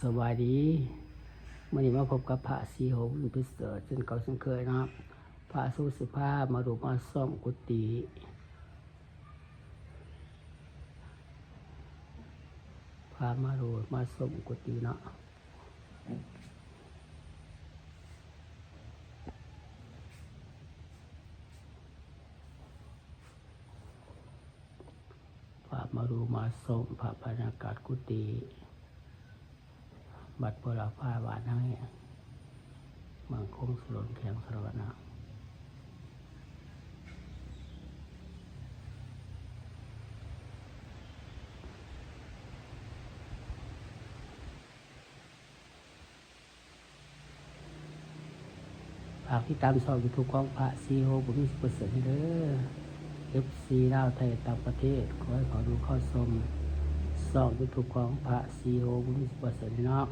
ສະບາຍດີ ມື້ນີ້ມາພົບກັບພະສີໂຫບຸນພິເສດ ເຊັ່ນເກົ່າເຊັ່ນເຄີຍເນາະ. ພະສົງຊິພາມາໂລມາສ້ອມກຸຕິ ພາມາໂລມາສ້ອມກຸຕິເນາະ. ພາມາໂລມາສ້ອມພະບັນຍາກາດກຸຕິ ວັດໂພລາພາ ບ້ານນາແຮງ ເມືອງຄົງສະຫຼອນ ແຂວງສະຫວັນນະເຂດ. ຝາກຕິດຕາມຊ່ອງຢູທູບຂອງພະສີໂຫບຸນມີ ສິບເປີເຊັນ ເດີ. ເອັຟຊີລາວ ໄທ ຕ່າງປະເທດ ຂໍໃຫ້ເຂົ້າດູເຂົ້າຊົມຊ່ອງຢູທູບຂອງພະສີໂຫບຸນມີ ສິບເປີເຊັນ ເນາະ.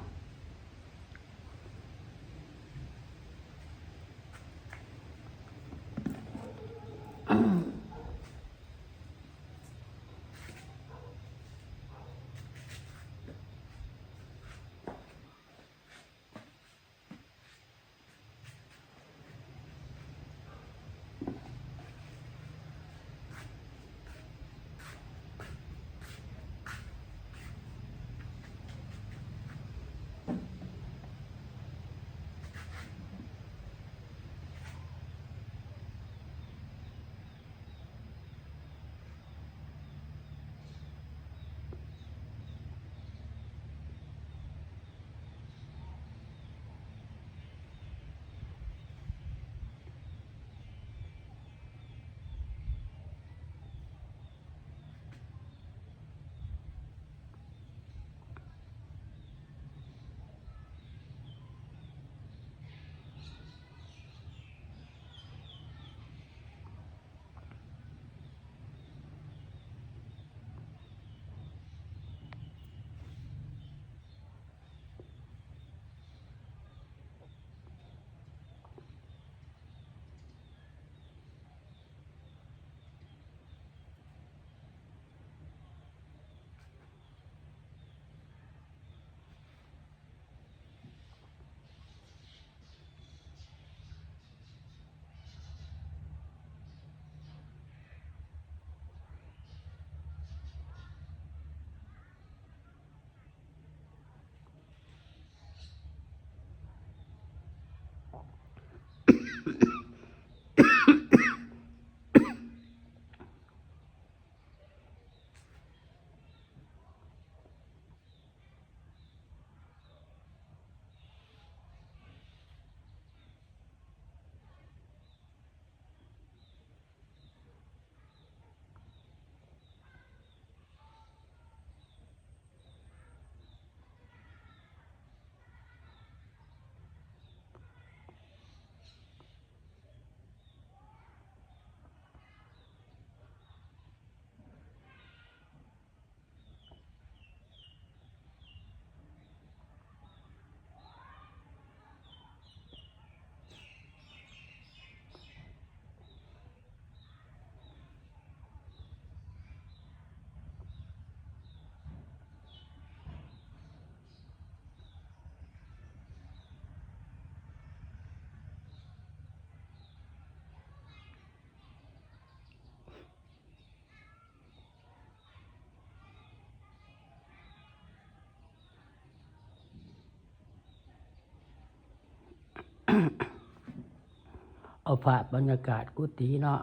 ເອົາພາບບັນຍາກາດກຸຕິເນາະ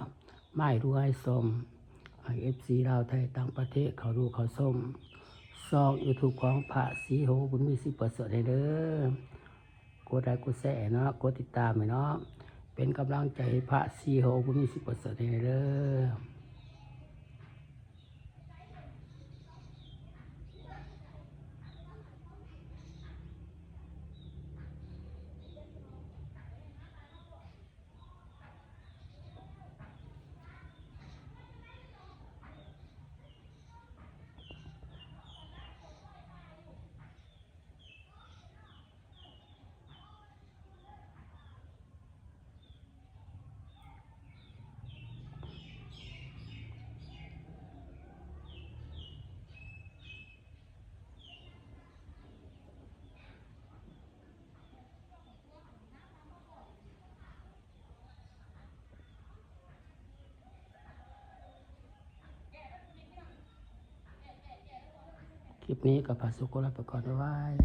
ມາໃຫ້ດູໃຫ້ຊົມ ໃຫ້ເອັຟຊີລາວ ໄທ ຕ່າງປະເທດ ເຂົ້າດູເຂົ້າຊົມຊ່ອງຢູທູບຂອງພະສີໂຫບຸນມີ ສິບເປີເຊັນ ໃຫ້ເດີ. ກົດໄລກົດແຊໃຫ້ເນາະ ກົດຕິດຕາມໃຫ້ເນາະ ເປັນກຳລັງໃຈໃຫ້ພະສີໂຫບຸນມີ ສິບເປີເຊັນ ໃຫ້ເດີ. ເ ຄລິບນີ້ກໍພາສຸກຂໍລາໄປກ່ອນ ບາຍບາຍ.